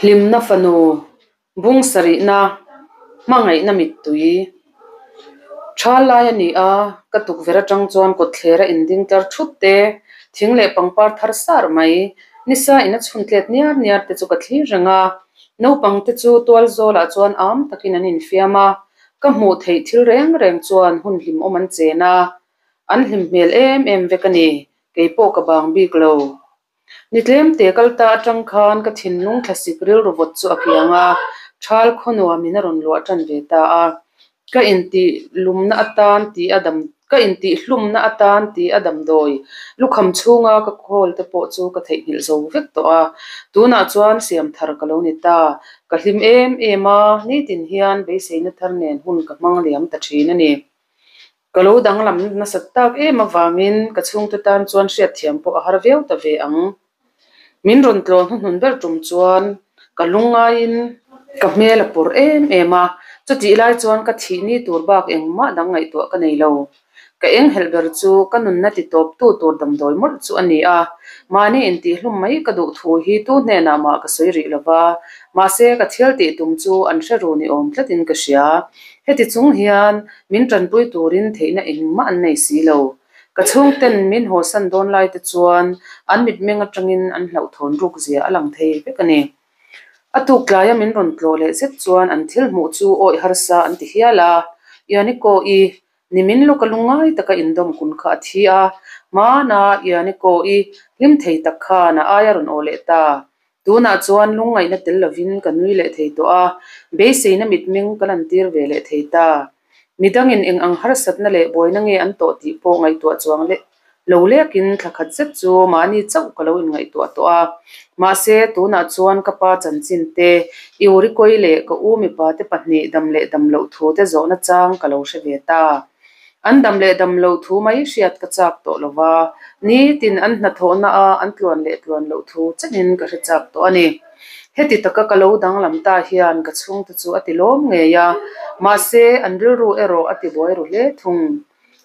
Hlimna fanu, bung sarihna, hmangaihna mittui. Thal lai a ni a, ka tukverh atang chuan kawtthler a inding tlar thut te, thing leh pangpar thar sar mai, nisa in a chhun tlet niar niar te chu ka thlir reng a. Naupang te chu tual zawlah chuan am takin an infiam a, ka hmuh theih thil reng reng chuan hun hlimawm an chen a, an hlim hmel em em vek a ni, kei pawh ka bang bik lo. Ni tlemte kal ta atang khan ka thinlung thlasik rilru vawt chu a kiang a, thal khaw nuamin a rawn luah tan ve ta a. Ka intih lumna atan tih a dam ka intih hlumna atan tih a damdawi lukham chhunga ka khawl te pawh chu ka theihnghilh zo vek tawh a. Tunah chuan siam thar ka lo ni ta. Ka hlim em em a, nitin hian beiseina thar nen hun ka hmang liam ta thin a ni. Ka lo danglam nasat tak em avangin ka chhungte tan chuan hriatthiam pawh a har viau ta ve ang. Min rawn tlawh hnuhnun ber tum chuan ka lungngaiin ka hmel a pawr em em a, chutih lai chuan ka thih ni tur bak engmah dang ngaihtuah ka nei lo. Ka enghelh ber chu ka nunna ti tawptu tur damdawi mawlh chu a ni a, mahni intihhlum mai ka duh thu hi tu hnenah mah ka sawi rih lo va, mahse ka thil tih tum chu an hre ru ni awm tlatin ka hria. Heti chung hian Min tanpui turin theihna engmah an nei si lo. Ka chhungten min hawsan dawn lai te chuan an mitmeng atangin an hlauhthawn ruk zia a lang thei vek a ni. A tuk tlaia min rawn tlawh leh zet chuan an thil hmuh chu awih harsa an ti hial a. Yaniko i nimin lawka lungngai taka indawm kun kha a thi a, hmana Yaniko i hlim thei tak khan a aia rawn aw leh ta. Tunah chuan lungngaihna tel lovin ka nui leh thei tawh a, beiseina mitmeng ka lantir ve leh thei ta. Midangin eng ang harsatna leh buaina nge an tawh tih pawh ngaihtuah chuang leh lo lekin thla khat zet chu mahni chauh ka lo inngaihtuah tawh a. Mahse, tunah chuan ka pa chanchin te, i urikawi leh ka u mipa te pahnih dam leh dam loh thu te zawhna chang ka lo hre ve ta. An dam leh dam loh thu mai hriat ka chak tawh lo va, nitin an hnathawhna a an tluan leh tluan loh thu chenin ka hre chak tawh a ni. Heti taka ka lo danglam ta hian ka chhungte chu a ti lawm ngei a, mahse an rilru erawh a ti buai ru hle thung.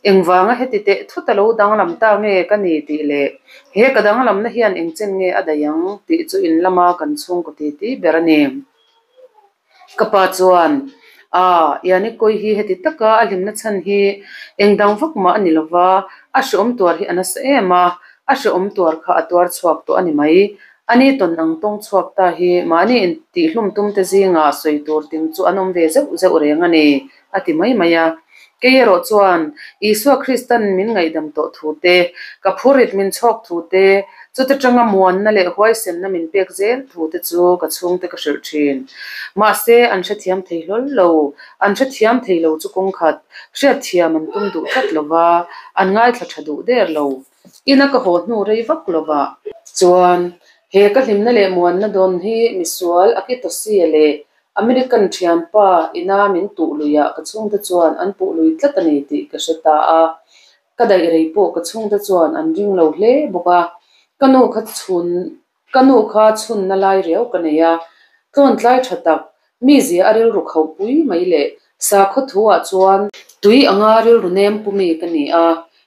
Engvanga heti teh thut a lo danglam ta nge ka ni tih leh he ka danglamna hian engchen nge a daih ang tih chu in lama kan chhungkaw titi ber a ni. Ka pa chuan, A, Yanikoy hi heti taka a hlimna chhan hi eng dang vak mah a ni lo va, a hrehawm tuar hi a nasa em a, a hrehawm tuar kha a tuar chhuak tawh a ni mai. Ani tawn ang tawng chhuak ta hi mahni intihhlum tumte zingah sawi tur ting chu an awm ve zeuh zeuh reng a ni, a ti mai mai a. Kei erawh chuan Isua Kristan min ngaihdam tawh thu te, ka phurit min chhawk thu te, chuta tanga muanna leh huaisenna min pek zel thu te chu ka chhungte ka hrilh thin. Mahse, an hrethiam thei hlawl lo. An hrethiam thei lo chu kawngkhat, hriatthiam an tum duh tlat lo va, an ngaithla tha duh der lo. Ina ka haw hnu rei vak lo va. Chuan, he ka hlimna leh muanna dawn hi misual Akitosia leh American thianpa ina min tuh luiah ka chhungte chuan an puh lui tlat a ni tih ka hre ta a. Ka daih rei pawh ka chhungte chuan an ring lo hle bawk a. Ka nu kha chhun ka nu kha chhunna lai riau ka nei a. Tlawn tlai tha tak, mi zia a rilru khauh pui mai leh sakhaw thu ah chuan tui anga rilru nem pu mi ka ni a.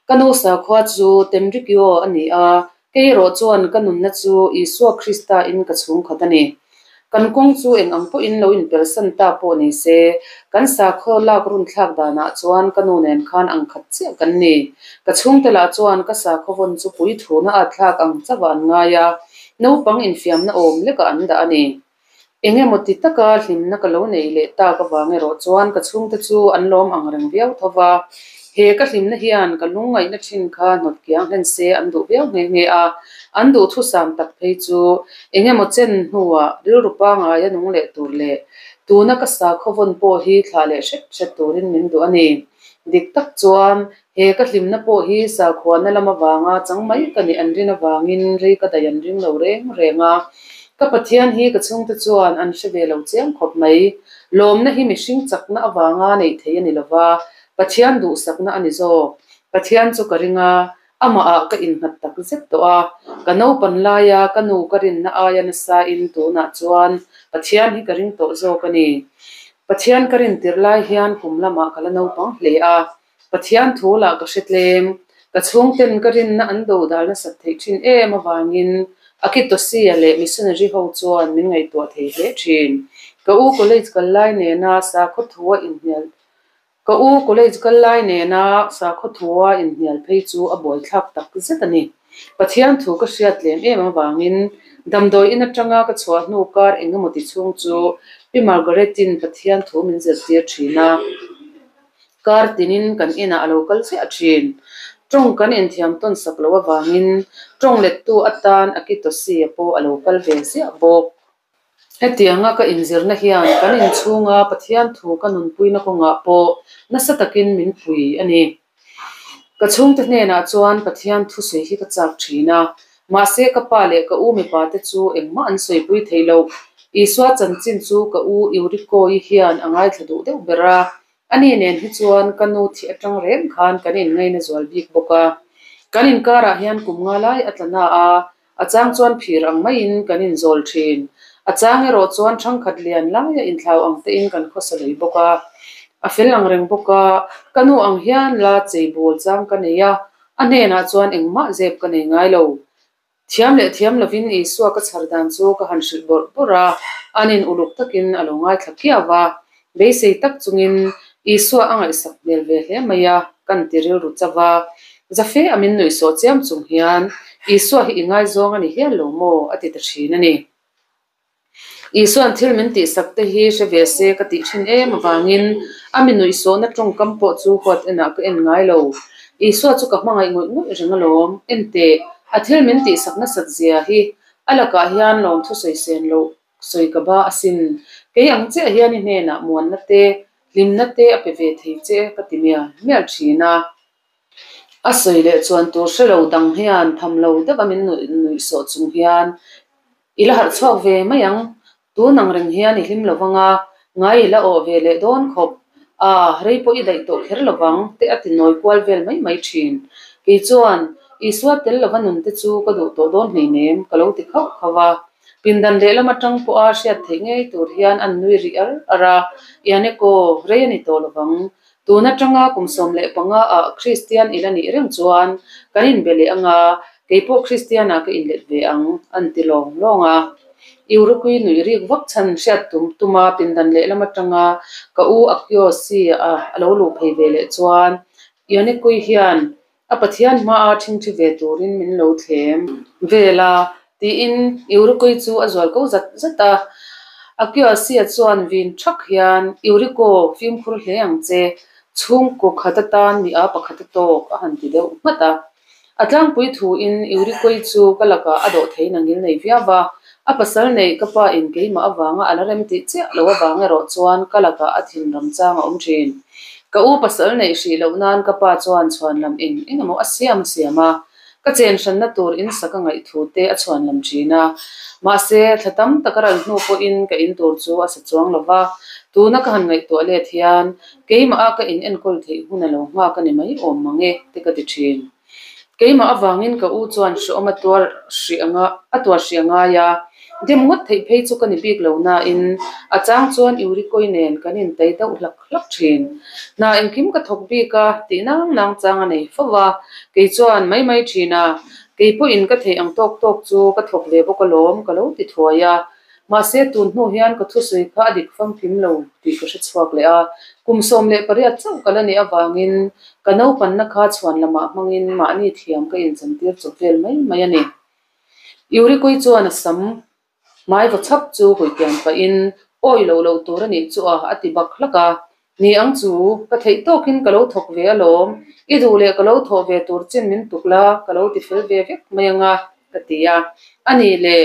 Ka nu sakhua chu Tenrikyo a ni a, Kei erawh chuan ka nunna chu Isua Krista in ka chhungkhat a ni. Kan kawng chu eng ang pawhin lo inpersan ta pawh ni se, kan sakhaw lak runthlak danah chuan ka nu nen khan ang khat chiah kan ni. Ka chhungte lah chuan ka sakhaw vawn chu puithuna a thlak ang chauh ah an ngai a, naupang infiamna awm lekah an dah a ni. Eng emaw ti taka hlimna ka lo nei leh tak avang erawh chuan ka chhungte chu an lawm ang reng viau tho va. He ka hlimna hian ka lungngaihna thin kha hnawt kiang hlen se an duh viau nghe nghe a. An duhthusam tak phei chu eng emaw chen hnuah rilru pangaia nung leh tur leh tuna ka sakhaw vawn pawh hi thlah leh hret hret turin min duh a ni. Dik tak chuan He ka hlimna pawh hi sakhuana lam avanga chang mai ka nih an rin avangin rei ka daih an ring lo reng reng a. Ka Pathian hi ka chhungte chuan an hre ve lo chiang khawp mai. Lawmna hi mihring chakna avanga neih thei a ni lo va, Pathian duhsakna a ni zawk. Pathian chu ka ring a, amahah ka innghat tak zet tawh a. Ka naupan laia ka nu ka rinna aia nasain tunah chuan Pathian hi ka ring tawh zawk a ni. Pathian ka rintirh lai hian kum lamah ka la naupang hle a. Pathian thu lah ka hre tlem. Ka chhungten ka rinna an do dal nasat theih thin em avangin Akitosi-a leh missionary ho chuan min ngaihtuah thei hle thin. Ka u college kal lai nena sakhaw thua inhnial Ka u college kal lai nena sakhaw thua inhnial phei chu a buaithlak tak zet a ni. Pathian thu ka hriat tlem em avangin damdawi in atanga ka chhuah hnu kar eng emaw ti chhung chu Pi Margaret-in Pathian thu min zirtir thin a. Kar tinin kan inah a lo kal chiah thin. Tawng kan inthiam tawn sak loh avangin tawng lettu atan Akitosi-a pawh a lo kal ve ziah bawk. Hetianga ka inzirna hian kan inchhunga Pathian thu ka nunpuina kawngah pawh nasa takin min pui a ni. Ka chhungte hnenah chuan Pathian thu sawi hi ka chak thin a, mahse ka pa leh ka u mipa te chu engmah an sawipui thei lo. Isua chanchin chu ka u Euriko-i hian a ngaithla duh deuh ber a, Ani nen hi chuan ka nu thih atang reng khan kan inngaina zual bik bawk a. Kan inkarah hian kum nga lai a tla na a, a chang chuan phir ang maiin kan inzawl thin. A chang erawh chuan thangkhat lian laia inthlau ang tein kan khawsa lui bawk a. A fel ang reng bawk a, ka nu ang hian la chei bawl chang ka nei a, a hnenah chuan engmah zep ka nei ngai lo. Thiam leh thiam lovin Isua ka chhar dan chu ka han hrilh bawrh bawrh a, anin uluk takin a lo ngaithla kiau a. Beisei tak chungin Isua a ngaihsak hmel ve hle mai a, kan ti rilru chauh a. Zafe a min nuihsawh chiam chung hian Isua hi i ngaizawng a ni hial lo maw? a ti ta thin a ni. Isua'n thil min tihsak te hi hre ve se ka tih thin em avangin a mi nuihsawhna tawngkam pawh chu huat enah ka en ngai lo. Isua chu ka hmangaih ngawih ngawih reng alawm. Enteh, a thil min tihsak nasat zia hi a lakah hian lawmthu sawi sen loh sawi ka ba asin. Kei ang chiah hian i hnenah muanna te, hlimna te a pe ve thei che ka ti mial mial thin a. A sawi leh chuan tur hre lo dang hian tham lo deuh a min nuihsawh chung hian i la harh chhuak ve mai ang, tun ang reng hian i hlim lo vang a, ngai i la awh ve leh dawn khawp, a rei pawh i daih tawh kher lo vang te a ti nawi kual vel mai mai thin. Kei chuan Isua tel lova nun te chu ka duh tawh dawn hleinem ka lo ti khauh khauh a, pindan lehlam atang pawha hriat theih ngei tur hian an nui rih ar ar a, Ianeko, rei a ni tawh lo vang, Tun atanga kum 15 ah Kristian i la nih reng chuan kan inbe leh anga keipawh Kristian ah ka inlet ve ang an ti lawng lawng a. Eurokui nuih rik vak chhan hriat tum tuma pindan lehlam atanga ka u Akiosi a a lo luh phei ve leh chuan Ionekui hian a Pathian hmaa thingthi ve turin min lo thlem vel a tiin Eurokui chu a zual ko zat zat a. Akiosia chuan vin thak hian, Euriko, fimkhur hle ang che, chhungkaw khat atan mi a pakhat a tawk a han ti deuh nghat a. A tlangpui thuin Eurikoi chu ka lakah a dawh thei nangil nei viau va, a pasal neih ka pa in keimah avanga a la rem tih chiah lo avang erawh chuan ka lakah a thin ram chang a awm thin. Ka u pasal neih hrih loh nan ka pa chuan chhuan lam eng eng emaw a siam a siam a, ka chen hranna tur in sak a ngaih thu te a chhuan lam thin a. Mahse, thla tam tak a ral hnu pawhin ka in tur chu a sa chuang lo va, tuna ka han ngaihtuah let hian keimah a ka in enkawl theih hun a lo nghak a ni mai awm mang e te ka ti thin. Keimah avangin ka u chuan hrehawm a tuar hrih anga a tuar hrih a ngai a, dem ngawt theih phei chu ka ni bik lo nain a chang chuan Eurikoi nen kan intai deuh hlak hlak thin. Hna engkim ka thawk bik a tih nang nang chang a nei fo va, kei chuan mai mai thin a, kei pawhin ka theih ang tawk tawk chu ka thawk ve bawk alawm ka lo ti thuai a. Mahse, tun hnu hian ka thusawi kha a dik famkim lo tih ka hre chhuak leh a, kum 18 chauh ka la nih avangin ka naupanna kha chhuan lamah hmangin mahni thiam ka inchantir chawp vel mai mai a ni. Eurikui chuan a sam hmai vaw chhap chu hui pian pahin awi loh loh tur a nih chu a a ti bak hlak a. Ni ang chu, ka theih tawkin ka lo thawk ve alawm, i duh leh ka lo thawh ve tur chin min tuk la, ka lo ti fel ve vek mai anga, ka ti a. A nih leh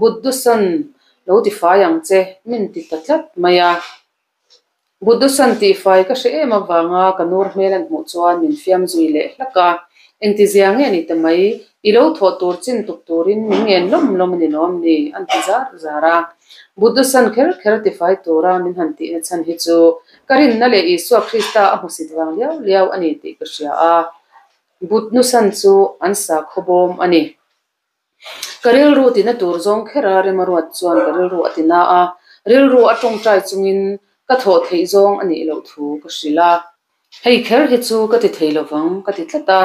Buddhusan lo ti fai ang che, min ti ta tlat mai a. Buddhusan tih fai ka hre em avanga ka nur hmel an hmuh chuan min fiam zui leh hlak a. Engtizia nge ni ta mai, i lo thawh tur chin tuk turin min ngen lawm lawm a ni lawm ni, an ti zar zar a. Buddhusan kher kher ti fai tura min han tihna chhan hi chu ka rinna leh Isua Krista a hmusit vang liau liau a ni tih ka hria a. Buddhusan chu an sakhaw bawm a ni. Ka rilru tina tur zawng kher a rem a ruat chuan ka rilru a ti na a, rilru a tawngtai chungin ka thawh theih zawng a nih loh thu ka hrilh a. Hei kher hi chu ka ti thei lovang ka ti tlat a,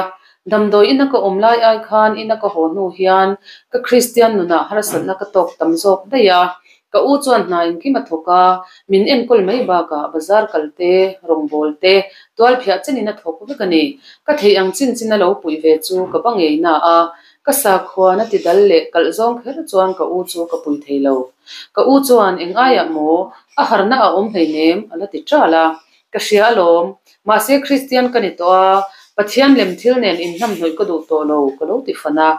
Damdawi ina ka awm lai ai khan ina ka haw hnu hian ka Kristian nunah harsatna ka tawk tam zawk daih a. Ka u chuan hna engkim a thawk a, min enkawl mai bakah bazar kal te, rawngbâwl te, tual phiah chenin a thawk vek a ni. Ka theih ang chin chin a lo puih ve chu ka va ngei na a, ka sakhuan a ti dal leh kalh zawng kher chuan ka u chu ka pui thei lo. Ka u chuan eng aiah maw a harna a awm hleinem a la ti ṭal a. Ka hria alawm, mahse Kristian ka ni tawh a, Pathian lem thil nen inhnamhnawih ka duh tawh lo ka lo ti fan a.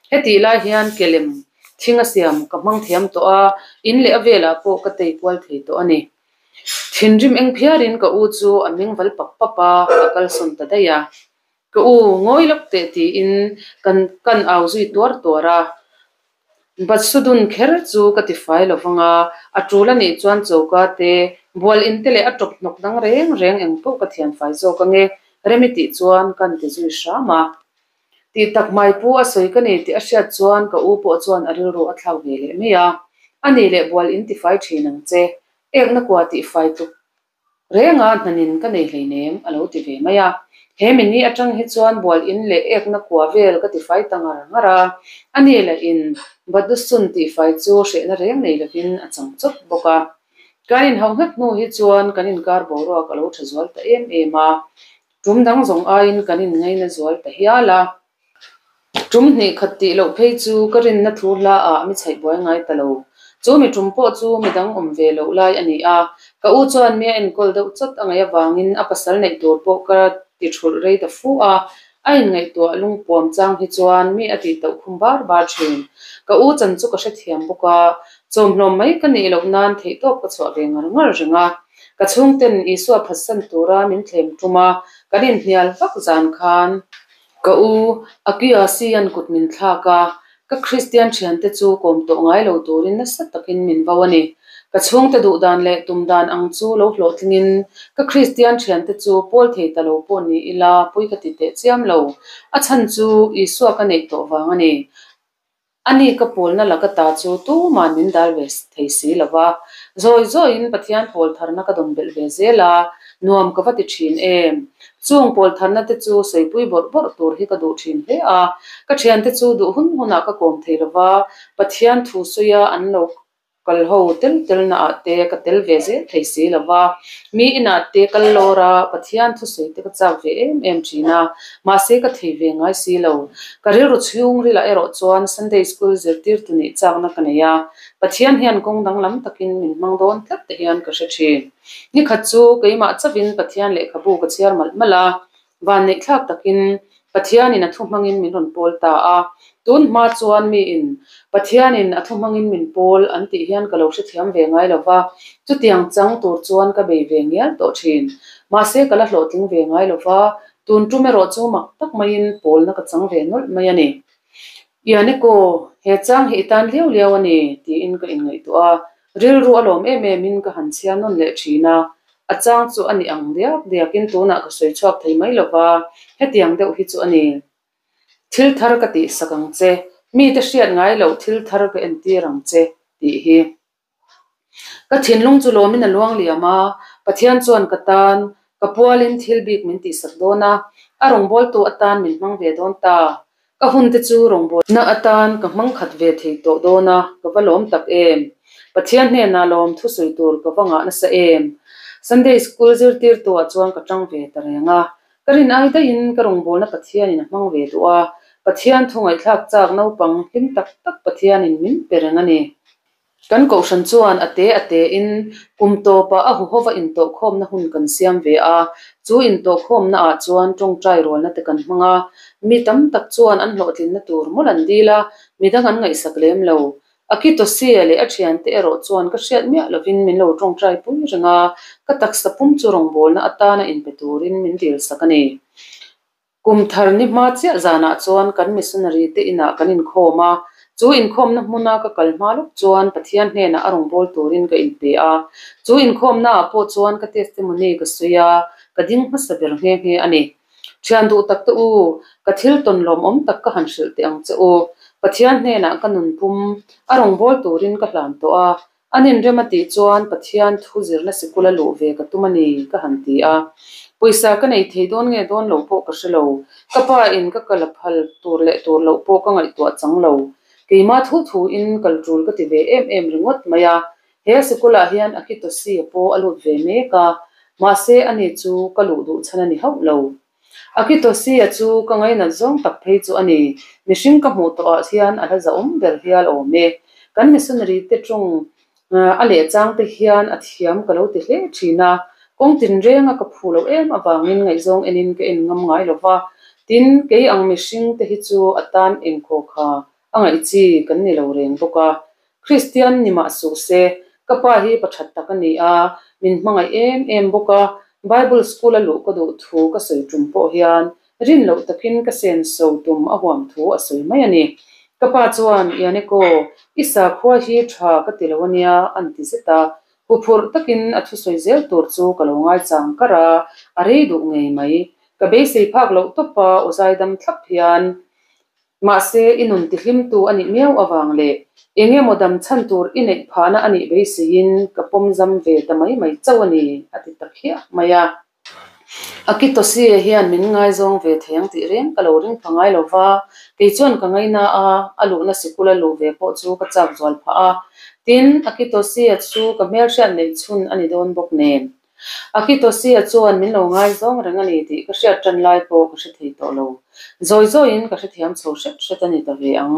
Hetih lai hian ke lem thing a siam ka hmang thiam tawh a, in leh a velah pawh ka tei kual thei tawh a ni. Thinrim eng phiarin ka u chu a meng val pap pap a, a kalsawn ta daih a. Ka u, ngawi lawk teh tiin kan kan au zui tuar tuar a. Batsudun kher chu ka ti fai lo vang a, a tul a nih chuan choka te, bual in te leh a tawp hnawk dang reng reng eng pawh ka thian fai zawk ange, Remi tih chuan kan ti zui hram a. Tih tak hmai pu a sawi ka ni tih a hriat chuan ka u pawh chuan a rilru a thlak ve leh mai a. A nih leh bual in ti fai thin ang che, ekna kua tih fai tluk Renga hnanin ka nei hleinem a lo ti ve mai a. He mini atang hi chuan bual in leh ekna kua vel ka tifai ta ngar ngar a. A ni lah in Badusun tihfai chu hrehna reng nei lovin a chang chawp bawk a. Kan inhauh nghet hnu hi chuan kan inkar boruak a lo tha zual ta em em a. Tum dang zawng aiin kan inngaina zual ta hial a. Tum hnih khat tih loh phei chu ka rinna thu hla ah mi chhaih buai ngai ta lo. Chu mi tum pawh chu midang awm ve loh lai a ni a, ka u chuan mi a enkawl deuh chawt a ngaih avangin a pasal neih tur pawh ka ti thulh rei ta fu a, a inngaihtuah lungpuam chang hi chuan mi a tih tauh khum bar bar thin. Ka u chan chu ka hrethiam bawk a, chawmhlawm mai ka nih loh nan theihtawp ka chhuah ve ngar ngar reng a. Ka chhungten Isua phatsan tura min thlem tum a, kan inhnial vak zan khan Ka u, Akiasi-a'n kut min thlak a, ka Kristian thiante chu kawm tawh ngai lo turin nasa takin min vo a ni. Ka chhungte duh dan leh tum dan ang chu lo hlawhtlingin ka Kristian thiante chu pawl thei ta lo pawh ni ila pui ka ti teh chiam lo. A chhan chu Isua ka neih tawh vang a ni. A ni ka pawlna laka ta chu tuman min dal ve thei si lo va, zawi zawiin Pathian pawl tharna ka dawn belh ve zel a, nuam ka va ti thin em. Chung pawl tharna te chu sawipui bawrh bawrh tur hi ka duh thin hle a, ka thiante chu duh hun hunah ka kawm thei lo va, Pathian thu sawia an lo Kal ho tel telna ah te ka tel ve zel thei si lo va, mi inah te kal lawr a, Pathian thusawi te ka chak ve em em thin a, mahse ka thei ve ngai si lo. Ka rilru chhungril ah erawh chuan Sunday School zirtirtu nih chakna ka nei a, Pathian hian kawng danglam takin min hmang dawn tlat te hian ka hre thin. Nikhat chu keimah chauhin Pathian lehkhabu ka chhiar malh malh a, Vanneihthlak takin Pathianin a thu hmangin min rawn pawl ta a. Tun hma chuan miin Pathianin a thu hmangin min pawl an tih hian ka lo hrethiam ve ngai lo va, chutiang chang tur chuan ka bei ve ngial tawh thin. Mahse ka la hlawhtling ve ngai lo va, tun tum erawh chu mak tak maiin pawlna ka chang ve nawlh mai a ni. Ianeko, he chang hi i tan liau liau a ni, tiin ka inngaihtuah a. Rilru a lawm em emin ka han chhiar nawn leh thin a, a chang chu a ni ang diak diakin tunah ka sawi chhuak thei mai lova, hetiang deuh hi chu a ni. Thil thar ka tihsak ang che, mite hriat ngai loh thil thar ka entir ang che, tih hi. Ka thinlung chu lawmin a luang liam a, Pathian chuan ka tan, ka pualin thil bik min tihsak dawn a, a rawngbawltu atan min hmang ve dawn ta. Ka hunte chu rawngbawlna atan ka hmang khat ve thei tawh dawn a, ka va lawm tak em! Pathian hnenah lawm thusawi tur ka va ngah nasa em! Sunday School zirtirtuah chuan ka tang ve ta reng a, ka rin ai daihin ka rawngbawlna Pathianin a hmang ve duh a, Pathian thu ngaihthlak chak naupang hlim tak tak Pathianin min pe reng a ni. Kan kohhran chuan a te a tein kum tawpah a huhova intawhkhawmna hun kan siam ve a, chu intawhkhawmna ah chuan tawngtai rualna te kan hmang a, mi tam tak chuan an hlawhtlinna tur mawlh an dil a, midang an ngaihsak lem lo. Akitosia leh a thiante erawh chuan ka hriat miah lovin min lo tawngtai pui reng a, ka taksa pum chu rawngbawlna atana inpe turin min dilsak a ni. Kum thar ni hma chiah zanah chuan kan missionary te inah kan inkhawm a, chu inkhawmna hmuna ka kal hma lawk chuan Pathian hnenah a rawn bawl turin ka inpe a. Chu inkhawmna ah pawh chuan ka testimony ka sawi a, ka ding hmasa ber nghe nghe a ni. Thian duh tak te u, ka thil tawn lawmawm tak ka han hrilh teh ang che u. Pathian hnenah ka nun pum a rawn bawl turin ka hlan tawh a, An inrem a tih chuan Pathian thu zirna sikul a luh ve ka tum a ni, ka han ti a. Pawisa ka nei thei dawn nge dawn lo pawh ka hre lo. Ka pa in ka kal a phal tur leh tur loh pawh ka ngaihtuah chang lo. Keimah thu thu in kal tul ka ti ve em em ringawt mai a. He sikulah hian Akitosi-a pawh a lut ve mek a, mahse ani chu ka luh duh chhan a ni hauh lo. Akitosi-a chu ka ngainat zawng tak phei chu a ni. Mihring ka hmuh tawhah hian a la zahawm ber hial awm e. Kan missionary te ṭawng a leh chang te hian a thiam ka lo ti hle ṭhin a, kawng tinrenga ka phu loh em avangin ngaihzawng enin ka en ngam ngai lo va. Tin, kei ang mihring te hi chu a tan engkhaw kha a ngaih chi kan ni lo reng bawk a. Kristian ni mah suh se, ka pa hi pa that tak a ni a, min hmangaih em em bawk a, Bible school a luh ka duh thu ka sawi tum pawh hian rin loh takin ka senso tum a huam thu a sawi mai a ni. Ka pa chuan, Yaneko, i sakhua hi tha ka ti lo a nia, an ti zet a. Huphurh takin a thusawi zel tur chu ka lo ngaichang kar a, a rei duh ngei mai. Ka beisei phak loh tawp a, aw zaidam thlap hian Mahse, i nun tihlimtu a nih miau avang leh eng emaw dam chhan tur i neih phahna a nih beiseiin ka pawm zam ve ta mai mai chauh a ni, a ti ta khiah mai a. Akitosie hian min ngaizawng ve thei ang tih reng ka lo ring pha ngai lo va, kei chuan ka ngaina a, a luhna sikul a luh ve pawh chu ka chak zual phah a. Tin, Akitosie chu ka hmelhriat neih chhun a ni dawn bawk nen. Akitosia chuan min lo ngaizawng reng a ni tih ka hriat tan lai pawh ka hre thei tawh lo. Zawi zawiin ka hrethiam chho hret hret a ni ta ve ang.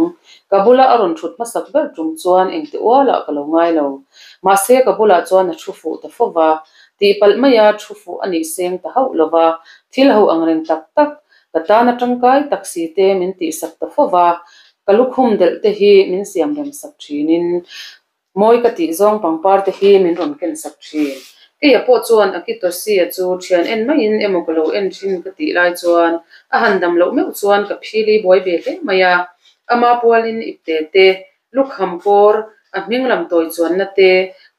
Ka bula a rawn thut hmasak ber tum chuan engti ualah ka lo ngai lo. Mahse ka bulah chuan a thu fuh ta fo va. Tihpalh maia thu fuh a nih seng ta hauh lo va, thil ho ang reng tak tak, ka tana tangkai tak si te min tihsak ta fo va. Ka lukhum delh te hi min siam rem sak thinin Mawi ka tih zawng pangpar te hi min rawn ken sak thin. Keia pawh chuan Akitosia chu thian en maiin emaw ka lo en thin ka tih lai chuan a han dam loh meuh chuan ka phili buai ve hle mai a. Ama pualin ipte te, lukham pawr, a hming lam tawi chuanna te,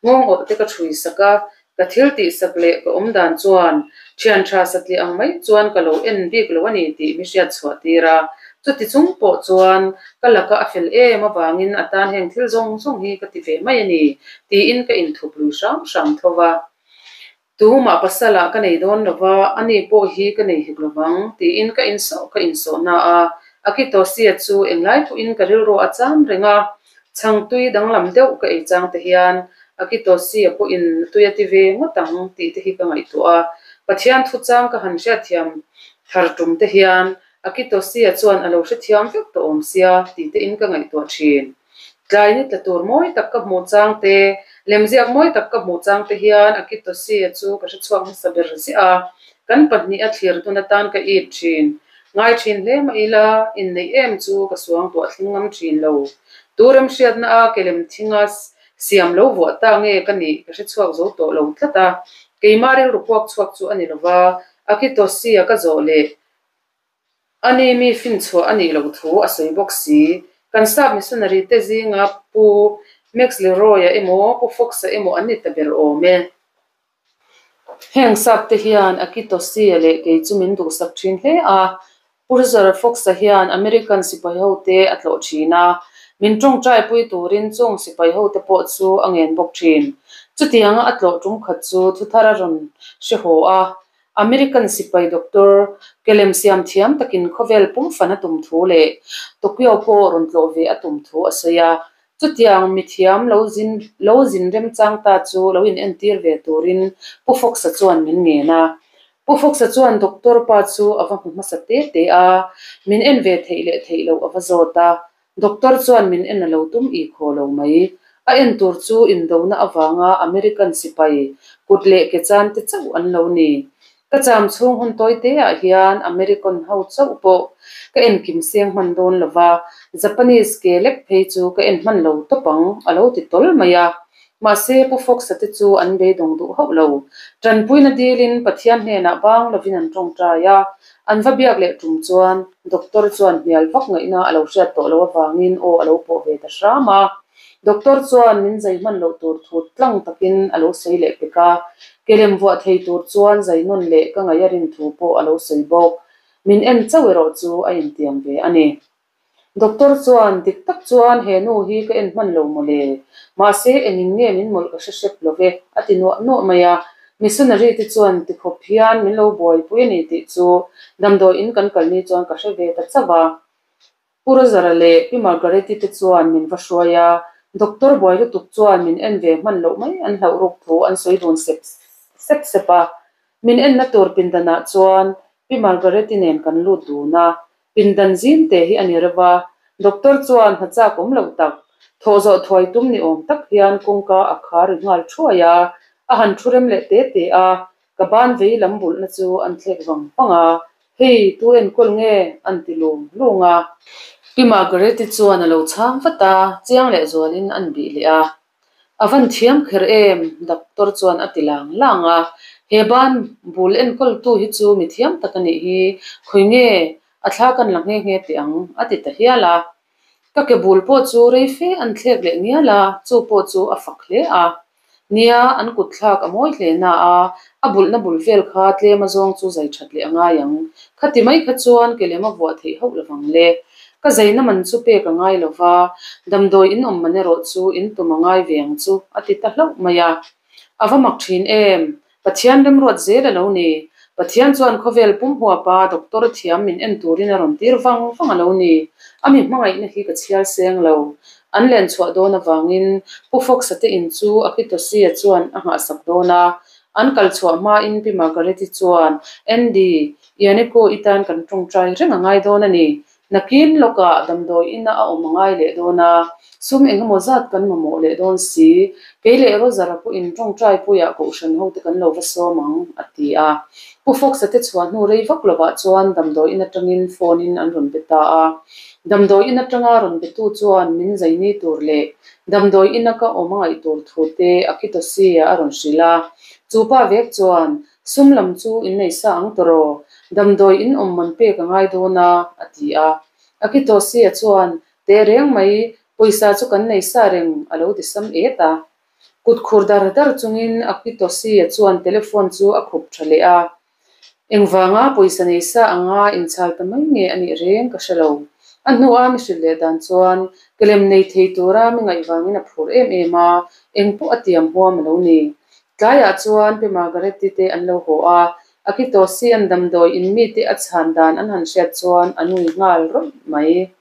nghawng awrh te ka chhui sak a, Ka thil tihsak leh ka awm dan chuan thian tha satliah ang mai chuan ka lo en bik lo a ni tih mi hriat chhuah tir a. Chuti chung pawh chuan ka laka a fel em avangin a tan heng thil zawng zawng hi ka ti ve mai a ni tiin ka inthup lui hram hram tho va. Tumah pasalah ka nei dawn lo va, ani pawh hi ka nei hek lo vang tiin ka insawh ka insawh na a. Akitosia chu englai pawhin ka rilru a cham reng a, Chhangtui danglam deuh ka ei chang te hian Akitosia pawhin tui a ti ve ngawt ang tih te hi ka ngaihtuah a. Pathian thuchang ka han hriatthiam thar tum te hian Akitosia chuan a lo hrethiam vek tawh awm sia tih te in ka ngaihtuah thin. Tlai ni tla tur mawi tak ka hmuh chang te, lemziak mawi tak ka hmuh chang te hian Akitosia chu ka hrechhuak hmasa ber ziah a. Kan pahniha thlir dun atan ka it thin. Ngai thin hle mah ila, inneih em chu ka suang tuah thleng ngam thin lo. Tu remhriatna a kelem thinga siam lo vuah ta nge ka nih ka hre chhuak zo tawh lo tlat a. Keimah rilru puak chhuak chu a ni lova, Akitosi-a ka zawh leh a ni mi finchhuah a nih loh thu a sawi bawk si. Kan sap missionary te zinga Pu Max Leroy-a emaw Pu Fox-a emaw an ni ta ber awm e. Heng sap te hian Akitosia leh kei chu min duhsak thin hle a. Pu Roger Fox-a hian American sipai ho te a tlawh thin a, min tawngtai pui turin chung sipai ho te pawh chu a ngen bawk thin. Chutianga a tlawh tum khat chu thuthar a rawn hre haw a, American sipai doctor kelem siam thiam takin khawvel pum fan a tum thu leh Tokyo pawh rawn tlawh ve a tum thu a sawi a. Chutiang mithiam lo zin lo zin remchang ta chu lo inentir ve turin Pu Fox-a chuan min ngen a. Pu Fox-a chuan doctor pa chu a va hmu hmasa te te a, min en ve theih leh theih loh a va zawt a. Doctor chuan min en a lo tum i khaw lo mai. A en tur chu indona avanga American sipai kut leh ke chan te chauh an lo ni. Ka cham chhung hun tawi te ah hian American ho chauh pawh ka en kim seng hman dawn lo va, Japanese ke lek phei chu ka en hman lo tawp ang a lo ti tawl mai a. Mahse Pu Fox-a te chu an beidawng duh hauh lo. Tanpuina dilin Pathian hnenah bang lovin an tawngtai a, an va biak leh tum chuan Doctor chuan hnial vak ngaihna a lo hriat tawh loh avangin aw a lo pawh ve ta hram a. Doctor chuan min zai hman loh tur thu tlang takin a lo sawi leh pek a, kelem vuah thei tur chuan zai nawn leh ka ngaih a rin thu pawh a lo sawi bawk. Min en chauh erawh chu a intiam ve a ni. Doctor chuan, Dik tak chuan he nu hi ka en hman lo mawle, mahse engin nge min mawlh ka hre hrep lo ve, a ti nuah nuah mai a. Missionary te chuan tikhawp hian min lo buaipui a ni tih chu damdawi in kan kal ni chuan ka hre ve ta chauh a. Pu Rozara leh Pi Margaret-i te chuan min va hruai a, doctor buai lutuk chuan min en ve hman loh mai an hlauh ruk thu an sawi dun sep sep sep a. Min enna tur pindanah chuan Pi Margaret-i nen kan lut dun a, pindan zim te hi a ni reuh a, doctor chuan hna chak awm loh tak, thawh zawh thuai tum ni awm tak hian kawngka a khar ri nghal thuai a, a han thu rem leh te te a, ka ban vei lam bulhna chu an thlek vang vang a, Hei, tu enkawl nge? an ti lung lung a. Pi Margaret-i chuan a lo chhang vat a, chiang leh zualin an bih leh a. A van thiam kher em? Doctor chuan a ti lang lang a. He ban bul enkawltu hi chu mi thiam tak a nih hi, khawi nge a thla kan la nghe nghe teh ang, a ti ta hial a. Ka ke bul pawh chu rei fe an thlek leh ngial a, chu pawh chu a fak hle a. Nia, an kut thlak a mawi hle na a, a bulhna bul vel kha tlem azawng chu zai that leh a ngai ang. Khati mai kha chuan ke lem a vuah theih hauh lovang le. Ka zaina man chu pek a ngai lova, damdawi in awm man erawh chu in tum a ngai ve ang chu, a ti ta hlauh mai a. A va mak thin em! Pathian remruat zel a lo ni. Pathian chuan khawvel pum huapa doctor thiam min en turin a rawn tir vang vang a lo ni. A mi hmangaihna hi ka chhiar seng lo. An len chhuah dawn avangin Pu Fox-a te in chu Akitosi-a chuan a nghahsak dawn a. An kal chhuah hmain Pi Margaret-i chuan, Andy, Yaniko i tan kan tawngtai reng a ngai dawn a ni. Nakin lawkah damdawi ina a awm a ngai leh dawn a, sum eng emaw zat kan mamawh leh dawn si. Kei leh Roger-a pawhin tawngtai puiah kohhran hote kan lo va sawm ang, a ti a. Pu Fox-a te chhuah hnu rei vak lovah chuan damdawi in atangin phone-in an rawn be ta a. Damdawi in atanga rawn betu chuan min zaini tur leh damdawi ina ka awm a ngaih tur thu te Akitosi-a a rawn hrilh a. Chu pa vek chuan Sum lam chu in nei sa ang tawh, damdawi in awm man pek a ngai dawn a, a ti a. Akitosia chuan, Teh reng mai, pawisa chu kan nei sa reng, a lo ti sam et a. Kut khur dar dar chungin Akitosia chuan telephone chu a khup tha leh a. Engvanga pawisa nei sa anga inchhal ta mai nge a nih reng ka hre lo. A hnua mi hrilh leh dan chuan, kelem nei thei tura mi ngaih vangin a phur em em a, engpawh a tiam huam a lo ni. Tlaiah chuan Pi Margaret-i te an lo haw a, Akitosi an damdawi in mite a chhan dan an han hriat chuan a nui nghal rawih mai.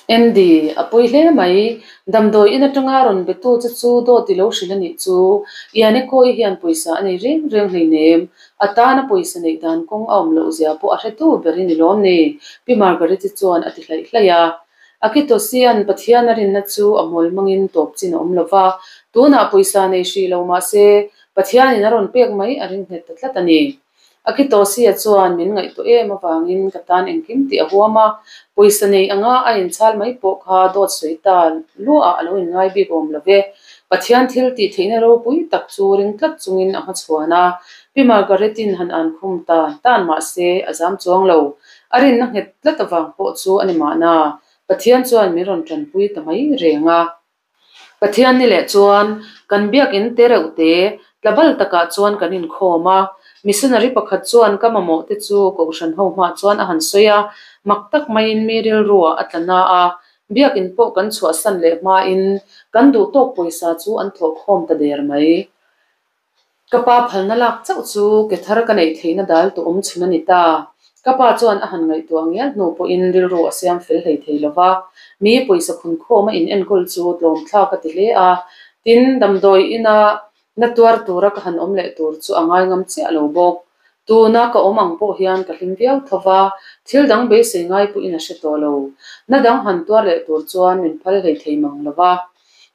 Andy, a pawi hle mai. Damdawi in atanga rawn betu che chu dawt i lo hrilh a nih chu. Ianekawii hian pawisa a nei reng reng hleinem. A tana pawisa neih dan kawng a awm loh zia pawh a hretu ber i ni lawm ni? Pi Margaret-i chuan a ti hlaih hlaih a. Akitosian Pathian a rinna chu a hmawl hmangin tawp chin a awm lo va, tunah pawisa nei hrih lo mah se, Pathianin a rawn pek mai a ring nghet ta tlat a ni. Akitosia chuan min ngaihtuah em avangin ka tan engkim tih a huam a, pawisa nei anga a inchhal mai pawh kha dawt sawi ta luahah a lo inngai bik awm lo ve. Pathian thil tih theihna ropui tak chu ring tlat chungin a hmachhuan a, Pi Margaret-in han ankhum tan tan mah se a zam chuang lo. A rinna nghet tlat avang pawh chu a ni mahna, Pathian chuan min rawn tanpui ta mai reng a. Pathian ni leh chuan kan biakin te reuh te tlabal takah chuan kan inkhawm a. Missionary pakhat chuan ka mamawh te chu Kohhran ho hmah chuan a han sawi a, mak tak maiin mi rilruah a tla na a. Biakin pawh kan chhuahsan leh hmain kan duhtawk pawisa chu an thawhkhawm ta der mai. Ka pa phalna lak chauh chu ke thar ka neih theihna dal tu awm chhun a ni ta. Ka pa chuan a han ngaihtuah ngial hnu pawhin rilru a siam fel hlei thei lo va, mi pawisa khun khawm a in enkawl chu tlawm thlak a ti hle a. Tin, damdawi ina na tuar tura ka han awm leh tur chu a ngai ngam chiah lo bawk. Tuna ka awm ang pawh hian ka hlim viau tho va, thil dang beisei ngai pawhin a hre tawh lo. Na dang han tuar leh tur chuan min phal hlei thei mang lo va.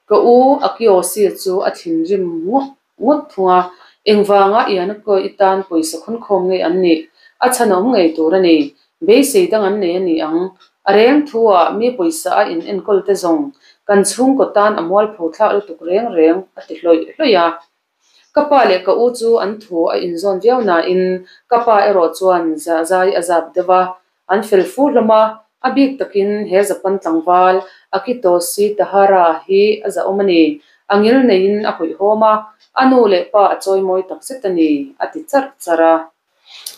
Ka u Akiosi chu a thinrim ngawt ngawt thung a, engvanga Ianako i tan pawisa khawnkhawm ngei an nih? A chhan awm ngei tur a ni. Beisei dang an nei a ni ang. A reng thu ah mi pawisa a in enkawl te zawng kan chhungkaw tan a mualpho thlak lutuk reng reng a ti hlawih hlawih a. Ka pa leh ka u chu an thu a inzawn viau nain ka pa erawh chuan zai a zap deuh a, an fel fu hlawm a, a bik takin he Japan tlangval Akitoshi Tahara hi a zahawm a ni. A ngil neiin a hawihhawm a, a nu leh pa a chawimawi takzet a ni, a ti charh charh a.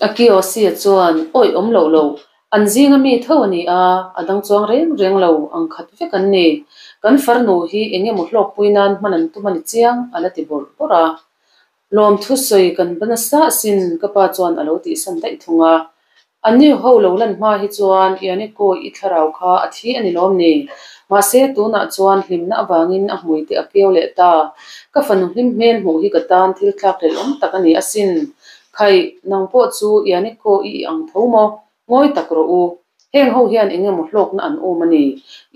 Akiosia chuan, Awih awm loh lo, an zinga mi tho a ni a, a dang chuang reng reng lo, ang khat vek an ni. Kan farnu hi eng emaw hlawkpui nan hman an tum a ni chiang, a la ti bawrh bawrh a. Lawmthu sawi kan va nasa asin ka pa chuan a lo tihsan daih thung a. Anni ho lo lan hma hi chuan Yaniko i thlarau kha a thi a ni lawm ni? Mahse tunah chuan hlimna avangin a hmui te a keu leh ta. Ka fanu hlim hmel hmuh hi ka tan thil thlak hlelh awm tak a ni asin. Khaih, nang pawh chu Yaniko i i ang tho maw? Ngawi tak rawh u. Heng ho hian eng emaw hlawkna an um a ni.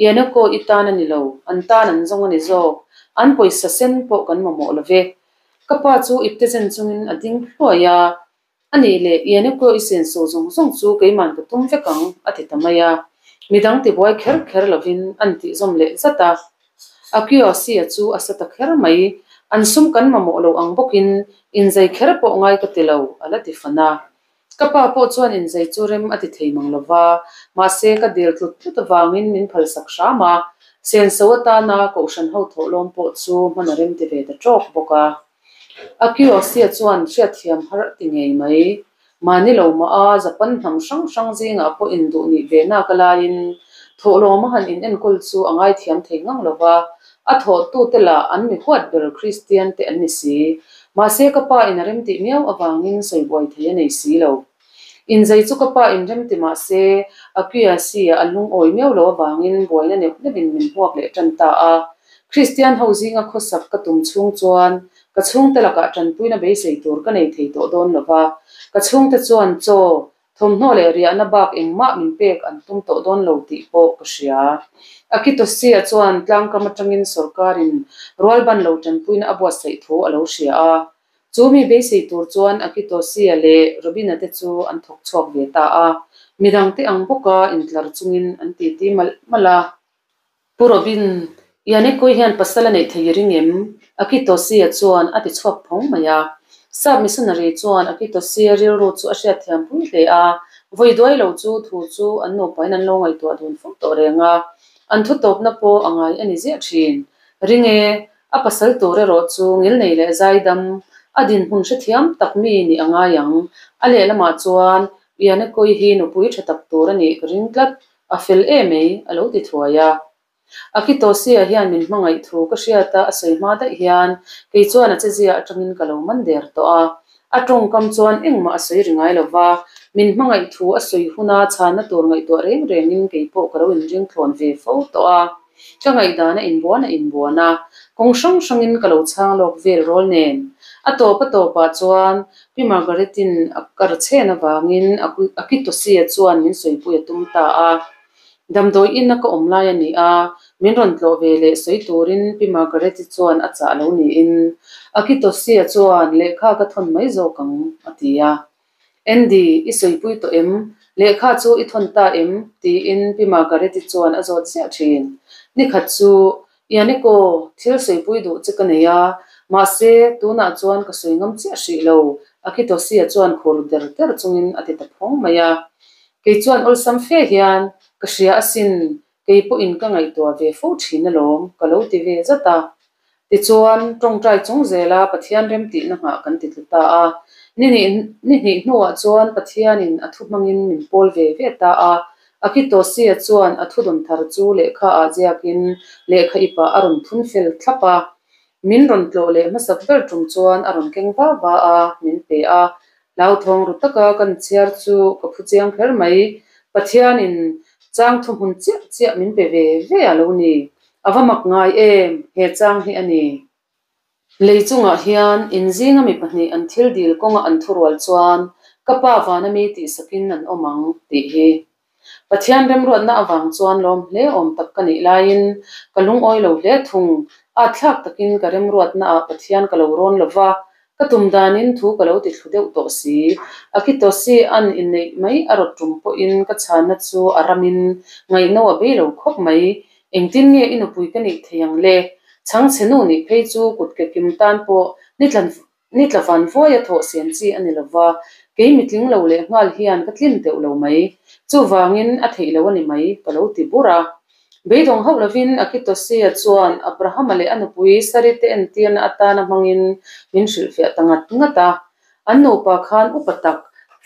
Yaniko i tan a ni lo, an tan an zawng a ni zawk. An pawisa sen pawh kan mamawh lo ve. Ka pa chu ipte zen chungin a ding hluai a. A nih leh, Yaniko i senso zawng zawng chu keiman ka tum vek ang, a ti ta mai a. Midang tibuai kher kher lovin an tih zawm leh zat a. Akiosia chu a sa ta kher mai. An sum kan mamawh lo ang bawkin inzai kher pawh ngai ka ti lo, a la ti fan a. Ka pa pawh chuan inzai chu rem a ti thei mang lo va, mahse ka dil tlut tlut avangin min phalsak hram a. Senso atana kohhran ho thawhlawm pawh chu hman a rem ti ve ta tawk bawk a. Akiosia chuan hriatthiam har a ti ngei mai. Mahni lo mah a, Japan hnam hrang hrang zingah pawh induh nih ve nak a laiin thawhlawm a han inenkawl chu a ngaithiam thei ngang lo va, a thawhtute lah an mi huat ber Kristian te an ni si. Mahse ka pa in a remtih miau avangin sawi buai thei a nei si lo. Inzai chu ka pa inrem ti mah se, Akuyasi-a a lungawi miau lo avangin buaina neuh neuhin min hmuak leh tan ta a. Kristian ho zinga khawsak ka tum chhung chuan ka chhungte lakah tanpuina beisei tur ka nei thei tawh dawn lo va, ka chhungte chuan chaw, thawmhnaw leh riahna bak engmah min pek an tum tawh dawn lo tih pawh ka hria. Akitosia chuan tlangkam atangin sawrkarin rualban lo tanpuina a buatsaih thu a lo hria a. Chu mi beisei tur chuan Akitosia leh Robina te chu an thawk chhuak ve ta a, midangte ang bawka intlar chungin an titi malh malh a. Pu Robin, Yanekoi hian pasal a neih thei i ring em? Akitosia chuan a ti chhuak phawng mai a. Sap missionary chuan Akitosia rilru chu a hriatthiam pui hle a, vawi duai lo chu thu chu an nupain an lo ngaihtuah dun fo tawh reng a, an thutawpna pawh a ngai a ni ziah thin. Ring e, A pasal tur erawh chu ngilnei leh zaidam, a dinhmun hrethiam tak mi nih a ngai ang. A lehlamah chuan Ianekoi hi nupui tha tak tur a nih ka ring tlat, a fel em ei, a lo ti thuai a. Akitosia hian min hmangaih thu ka hriat a, a sawi hma daih hian kei chuan a chezia atangin ka lo man der tawh a. A tawngkam chuan engmah a sawi ri ngai lo va, min hmangaih thu a sawi huna chhanna tur ngaihtuah reng rengin kei pawh ka lo inring thlawn ve fo tawh a. Ka ngaihdan a inbuan a inbuan a, kawng hrang hrangin ka lo chhang lawk vel rawl nen. A tawp a tawpah chuan Pi Margaret-in a kar chhen avangin Akitosia chuan min sawipui a tum ta a. Damdawi ina ka awm lai a ni a, min rawn tlawh ve leh sawi turin Pi Margaret-i chuan a chah lo niin Akitosia chuan lehkha ka thawn mai zawk ang a ti a. Andy, i sawipui tawh em? Lehkha chu i thawn ta em? tiin Pi Margaret-i chuan a zawt ziah thin. Nikhat chu, Yaniko, thil sawipui duh che ka nei a, mahse, tunah chuan ka sawi ngam chiah hrih lo, Akitosia chuan khur der der chungin a ti ta phawng mai a. Kei chuan awlsam fe hian, Ka hria asin, kei pawhin ka ngaihtuah ve fo thin alawm, ka lo ti ve zat a. Tichuan, tawngtai chung zela Pathian remtihna nghah kan ti tlu ta a. Ni ni hnih hnuah chuan Pathianin a thu hmangin min pawl ve ve ta a. Akitosia chuan a thudawn thar chu lehkha ah ziakin lehkha ipah a rawn thun fel thlap a. Min rawn tlawh leh hmasak ber tum chuan a rawn keng va va a, min pe a. Hlauthawng ru taka kan chhiar chu ka phu chiang kher mai. Pathianin chang thuhmun chiah chiah min pe ve ve a lo ni. A va mak ngai em, he chang hi a ni. Lei chungah hian inzinga mi pahnih an thil dil kawnga an thurual chuan ka pa vana mi tihsakin an awm ang tih hi. Pathian remruatna avang chuan lawm hle awm tak ka nih laiin ka lungawi lo hle thung. At thlak takin ka remruatnaah Pathian ka lo rawn lo va, ka tum danin thu ka lo ti thlu deuh tawh si. Akitosi an inneih mai a rawt tum pawhin ka chhanna chu a ramin ngaihno a bei lo khawp mai. Engtin nge i nupui ka nih thei ang le? Chhangchhe nu nih phei chu kut ke kim tan pawh ni Ni tla van vawi a thawh siam chi a ni lo va, kei mitling lo leh nghal hian ka tlin teuh lo mai. Chuvangin a theih lo a ni mai, ka lo ti bur a. Beidawng hauh lovin Akitosia chuan Abrahama leh a nupui Sari te entirna atana hmangin min hrilhfiah ta ngat ngat a. An nupa khan upa tak,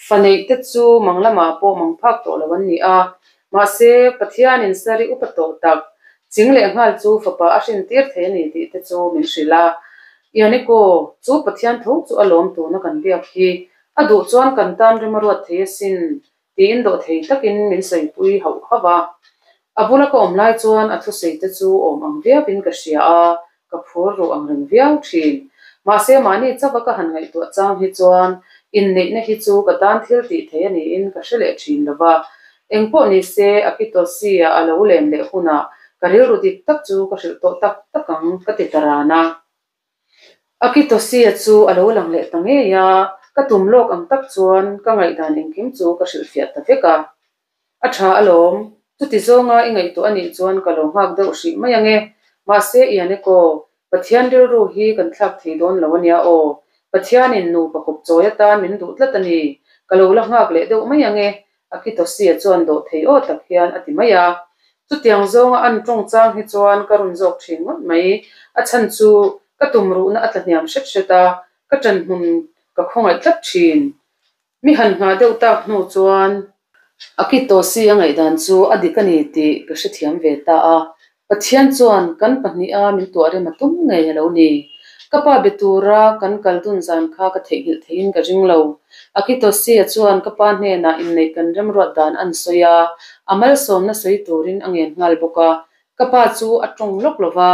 fa neih te chu mang lamah pawh mang phak tawh lo an ni a. Mahse, Pathianin Sari upa tawh tak, ching leh nghal chu fapa a hrintir thei a ni tih te chu min hrilh a. Yaniko, chu Pathian tho chu alawm tuna kan biak hi. A duh chuan kan tan rem a ruat thei asin, tiin dawhthei takin min sawipui hauh hauh a. A bula ka awm lai chuan a thusawi te chu awm ang viauin ka hria a, ka phur ruh ang reng viau thin. Mahse mahni chauha ka han ngaihtuah chang hi chuan inneihna hi chu ka tan thil tih thei a niin ka hre leh thin lo va. Engpawh ni se Akitosi-a a lo len leh hunah ka rilru dik tak chu ka hrilh tawh tak tak ang ka ti ta ran a. Akitosi-a chu a lo lang leh ta ngei a, ka tum lawk ang tak chuan ka ngaihdan engkim chu ka hrilhfiah ta vek a. A tha alawm, chuti zawnga i ngaihtuah a nih chuan ka lo nghak deuh hrih mai ange. Mahse Ianeko, Pathian rilru hi kan thlak thei dawn lo ania aw. Pathianin nupa kawp chawi atan min duh tlat a ni. Ka lo la nghak leh deuh mai ange, Akitosia chuan dawh thei aw tak hian a ti mai a. Chutiang zawnga an tawng chang hi chuan ka run zawk thin ngawt mai. A chhan chu ka tumruhna a tla hniam hret hret a, ka ṭanhmun ka khawngaih tlat thin. Mi han nghah deuh tak hnu chuan Akitosi a ngaihdan chu a dik a ni tih ka hrethiam ve ta a. Pathian chuan kan pahniha min tuah rem a tum ngei a lo ni. Ka pa be tura kan kal dun zan kha ka theihnghilh theiin ka ring lo. Akitosi-a chuan ka pa hnenah inneih kan remruat dan an sawi a, a malsawmna sawi turin a ngen nghal bawk a. Ka pa chu a tawng lawk lo va,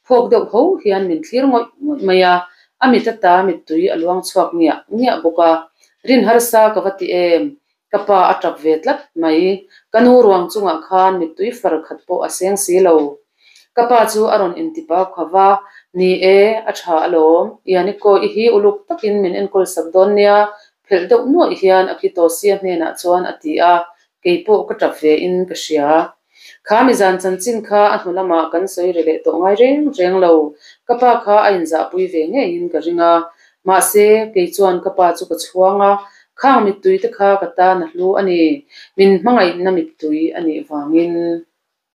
phawk deuh ho hian min thlir ngawih ngawih mai a, a mit ata mittui a luang chhuak ngiah ngiah bawk a. Rin harsa ka va ti em? Ka pa a tap ve tlat mai. Ka nu ruang chungah khan mittui far khat pawh a seng si lo. Ka pa chu a rawn intipau kha va, Ni e, a tha alawm. Yaniko, i hi uluk takin min enkawl sak dawn nia, phelh deuh nuaih hian Akitosia hnenah chuan a ti a, kei pawh ka tap ve in ka hria. Kha mizan chanchin kha a hnu lamah kan sawi ri leh tawh ngai reng reng lo. Ka pa kha a inzahpui ve ngeiin ka ring a. Mahse, kei chuan ka pa chu ka chhuang a, khang mittui te kha ka tan a hlu a ni. Min hmangaihna mittui a nih vangin.